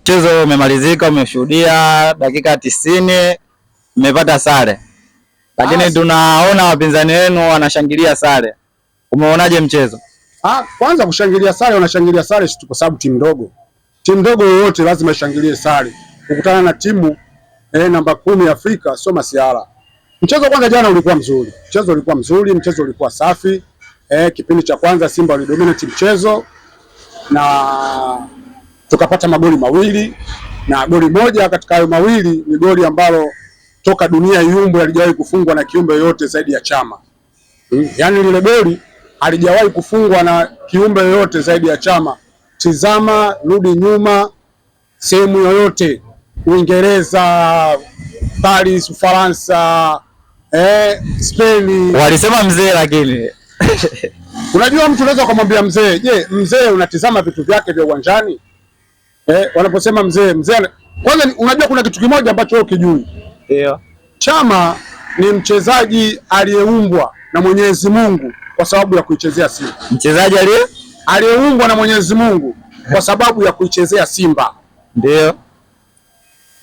Mchezo umemalizika, umeshuhudia dakika 90, mmepata sare, lakini tunaona wapinzani wenu wanashangilia sare. Umeonaje mchezo? Kwanza kushangilia sare, wanashangilia sare kwa sababu timu ndogo. Timu ndogo yoyote lazima ishangilie sare. Kukutana na timu namba 10 Afrika sio masiara. Mchezo kwanza jana ulikuwa mzuri. Mchezo ulikuwa mzuri, mchezo ulikuwa safi. Kipindi cha kwanza Simba walidominate mchezo na tukapata magoli mawili na goli moja katika hayo mawili ni goli ambalo toka dunia iumbwe halijawahi kufungwa na kiumbe yoyote zaidi ya Chama. Yaani lile goli halijawahi kufungwa na kiumbe yoyote zaidi ya Chama. Tizama, rudi nyuma sehemu yoyote, Uingereza, Paris, Ufaransa, Spain. Walisema mzee lakini unajua mtu unaweza kumwambia mzee, je, mzee unatizama vitu vyake vya uwanjani? Wanaposema mzee, mzee kwanza unajua kuna kitu kimoja ambacho wewe ukijui. Ndio. Chama ni mchezaji aliyeumbwa na Mwenyezi Mungu kwa sababu ya kuichezea Simba. Mchezaji aliyeumbwa na Mwenyezi Mungu kwa sababu ya kuichezea Simba. Ndio.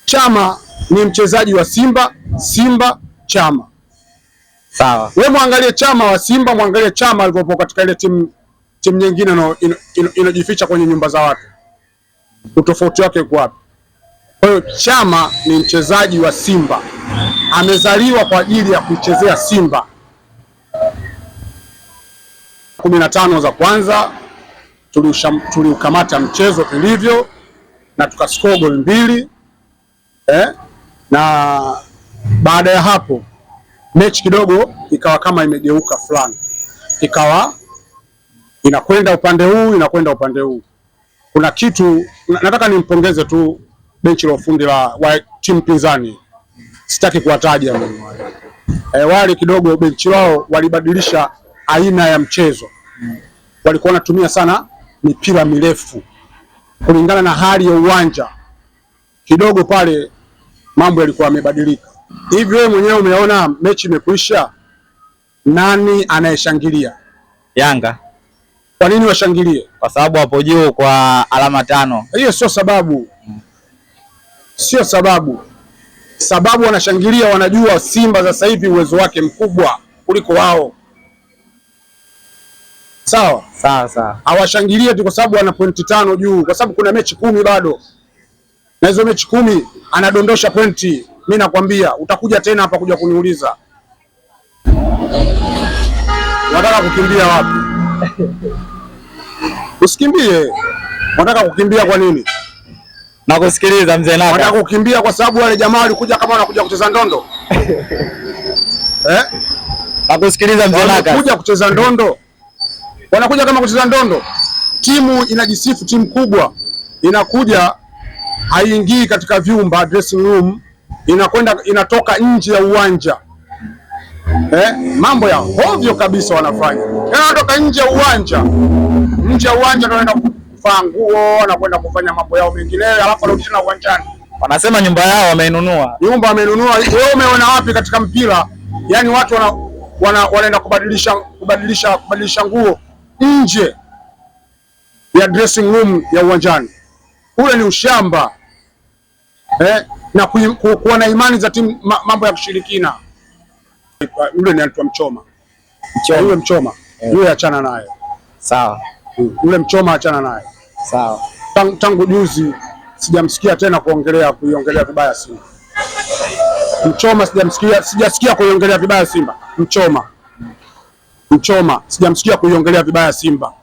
Chama ni mchezaji wa Simba, Simba Chama. Sawa. Wewe muangalie Chama wa Simba, muangalie Chama alivyopo katika ile timu nyingine inajificha kwenye nyumba za watu. Utofauti wake uko wapi? Kwa hiyo Chama ni mchezaji wa Simba. Amezaliwa kwa ajili ya kuichezea Simba. 15 za kwanza tuliukamata mchezo vilivyo na tukascore goli 2. Na baada ya hapo mechi kidogo ikawa kama imegeuka fulani. Ikawa inakwenda upande huu, inakwenda upande huu. Kuna kitu nataka nimpongeze tu benchi la ufundi wa timu pinzani. Sitaki kuwataja mimi. Wale kidogo benchi wao walibadilisha aina ya mchezo. Walikuwa wanatumia sana mipira mirefu kulingana na hali ya uwanja. Kidogo pale mambo yalikuwa yamebadilika. Hivi wewe mwenyewe umeona mechi imekwisha, nani anayeshangilia? Yanga. Kwa nini washangilie? Kwa sababu hapo juu kwa alama 5. Hiyo sio sababu. Sio sababu. Sababu wanashangilia, wanajua Simba sasa hivi uwezo wake mkubwa kuliko wao. Sawa? Sawa sawa. Hawashangilie tu kwa sababu wana pointi 5 juu, kwa sababu kuna mechi 10 bado. Na hizo mechi 10 anadondosha pointi. Mimi nakwambia utakuja tena hapa kuja kuniuliza. Unataka kukimbia wapi? Usikimbie. Unataka kukimbia kwa nini? Nakusikiliza mzee Naka. Unataka kukimbia kwa sababu wale jamaa walikuja kama wanakuja kucheza ndondo. Nakusikiliza mzee Naka. Wanakuja kucheza ndondo. Wanakuja kama kucheza ndondo. Timu inajisifu, timu kubwa inakuja haingii katika vyumba dressing room, inakwenda inatoka nje ya uwanja. Mambo ya hovyo kabisa wanafanya. Wanatoka nje ya uwanja. Nje ya uwanja ndio wanaenda kuvaa nguo, wanakwenda kufanya mambo yao mengineyo, alafu wanarudi tena uwanjani. Wanasema nyumba yao wameinunua. Nyumba wameinunua. Wewe umeona wapi katika mpira? Yaani watu wanaenda kubadilisha nguo nje ya dressing room ya uwanjani. Ule ni ushamba. Na kuwa na imani za timu, mambo ya kushirikina. Yule ni anaitwa Mchoma. Yule Mchoma. Yule achana naye. Sawa. Yule Mchoma achana naye. Sawa. Tangu juzi sijamsikia tena kuiongelea vibaya Simba. Mchoma sijasikia kuiongelea vibaya Simba. Mchoma. Mchoma sijamsikia kuiongelea vibaya Simba.